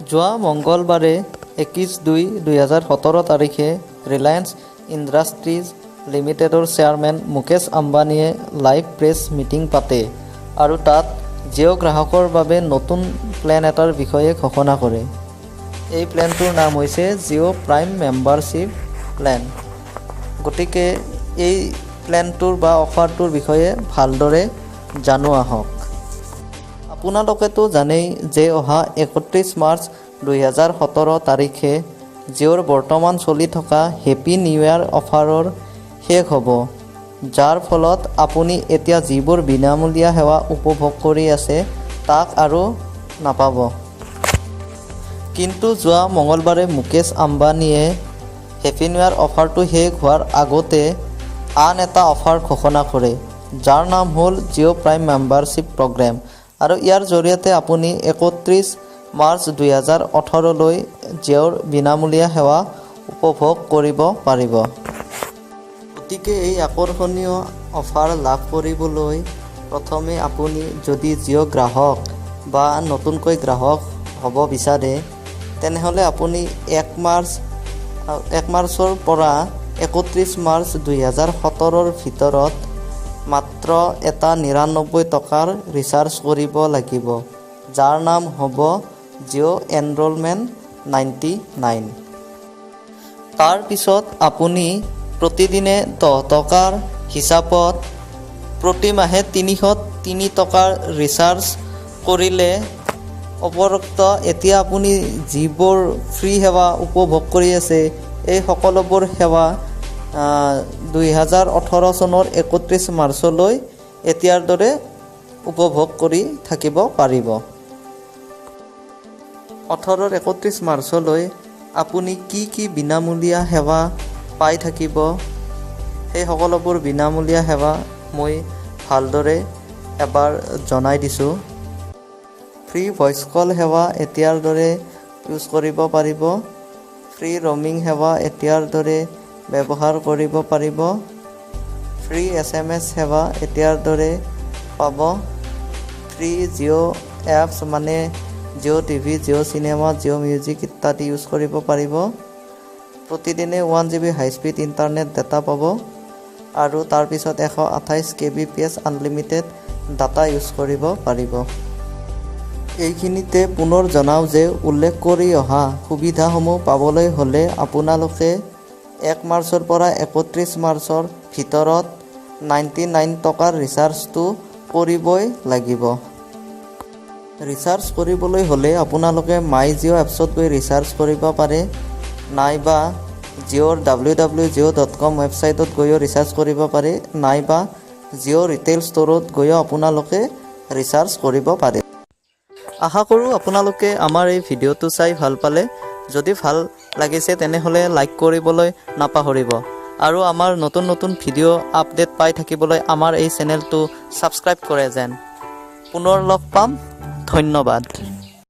যোৱা মংগলবাৰে 21/2/2017 তাৰিখে ৰিলায়েন্স ইণ্ডাষ্ট্ৰিজ লিমিটেডৰ চেয়াৰমেন মুকেশ আম্বানীয়ে লাইভ প্ৰেছ মিটিং পাতে আৰু তাত জিঅ' গ্ৰাহকৰ বাবে নতুন প্লেন এটাৰ বিষয়ে ঘোষণা কৰে। এই প্লেনটোৰ নাম হৈছে জিঅ' প্ৰাইম মেম্বাৰশ্বিপ প্লেন। গতিকে এই প্লেনটোৰ বা অফাৰটোৰ বিষয়ে ভালদৰে জানো আহক। আপোনালোকেতো জানেই যে অহা 31 মাৰ্চ 2017 তাৰিখে জিঅ'ৰ বৰ্তমান চলি থকা হেপী নিউ ইয়াৰ অফাৰৰ শেষ হ'ব, যাৰ ফলত আপুনি এতিয়া যিবোৰ বিনামূলীয়া সেৱা উপভোগ কৰি আছে তাক আৰু নাপাব। কিন্তু যোৱা মঙলবাৰে মুকেশ আম্বানীয়ে হেপী নিউ ইয়াৰ অফাৰটো শেষ হোৱাৰ আগতে আন এটা অফাৰ ঘোষণা কৰে, যাৰ নাম হ'ল জিঅ' প্ৰাইম মেম্বাৰশ্বিপ প্ৰগ্ৰেম আৰু ইয়াৰ জৰিয়তে আপুনি 31 মাৰ্চ 2018লৈ জিঅ'ৰ বিনামূলীয়া সেৱা উপভোগ কৰিব পাৰিব। গতিকে এই আকৰ্ষণীয় অফাৰ লাভ কৰিবলৈ প্ৰথমে আপুনি যদি জিঅ' গ্ৰাহক বা নতুনকৈ গ্ৰাহক হ'ব বিচাৰে, তেনেহ'লে আপুনি 1 মাৰ্চৰ পৰা 31 মাৰ্চ 2017ৰ ভিতৰত মাত্ৰ এটা 99 টকাৰ ৰিচাৰ্জ কৰিব লাগিব, যাৰ নাম হ'ব জিঅ' এনৰলমেণ্ট 99। তাৰপিছত আপুনি প্ৰতিদিনে 10 টকাৰ হিচাপত প্ৰতিমাহে 303 টকাৰ ৰিচাৰ্জ কৰিলে উপৰোক্ত এতিয়া আপুনি যিবোৰ ফ্ৰী সেৱা উপভোগ কৰি আছে, এই সকলোবোৰ সেৱা 2018 চনৰ 31 মাৰ্চলৈ এতিয়াৰ দৰে উপভোগ কৰি থাকিব পাৰিব। 18ৰ 31 মাৰ্চলৈ আপুনি কি কি বিনামূলীয়া সেৱা পাই থাকিব, সেই সকলোবোৰ বিনামূলীয়া সেৱা মই ভালদৰে এবাৰ জনাই দিছোঁ। ফ্ৰী ভইচ কল সেৱা এতিয়াৰ দৰে ইউজ কৰিব পাৰিব। ফ্ৰী ৰ'মিং সেৱা এতিয়াৰ দৰে ব্যৱহাৰ কৰিব পাৰিব। ফ্ৰী এছএমএছ সেৱা এতিয়াৰ দৰে পাব। ফ্ৰী জিঅ' এপছ মানে Jio' TV, Jio' cinema, Jio' music ইত্যাদি ইউজ কৰিব পাৰিব। প্ৰতিদিনে 1 GB high speed internet data পাব আৰু তাৰপিছত 128 kbps unlimited data use কৰিব পাৰিব। এইখিনিতে পুনৰ জনাওঁ যে উল্লেখ কৰি অহা সুবিধাসমূহ পাবলৈ হ'লে আপোনালোকে 1 মাৰ্চৰ পৰা 31 মাৰ্চৰ ভিতৰত 99 টকাৰ ৰিচাৰ্জটো কৰিবই লাগিব। ৰিচাৰ্জ কৰিবলৈ হ'লে আপোনালোকে মাই জিঅ' এপছত গৈ ৰিচাৰ্জ কৰিব পাৰে, নাইবা জিঅ'ৰ www.jio.com ৱেবছাইটত গৈও ৰিচাৰ্জ কৰিব পাৰে, নাইবা জিঅ' ৰিটেইল ষ্ট'ৰত গৈও আপোনালোকে ৰিচাৰ্জ কৰিব পাৰে। আশা কৰোঁ আপোনালোকে আমাৰ এই ভিডিঅ'টো চাই ভাল পালে। যদি ভাল লাগিছে, তেনেহ'লে লাইক কৰিবলৈ নাপাহৰিব আৰু আমাৰ নতুন নতুন ভিডিঅ' আপডেট পাই থাকিবলৈ আমাৰ এই চেনেলটো ছাবস্ক্ৰাইব কৰে যেন। পুনৰ লগ পাম, ধন্যবাদ।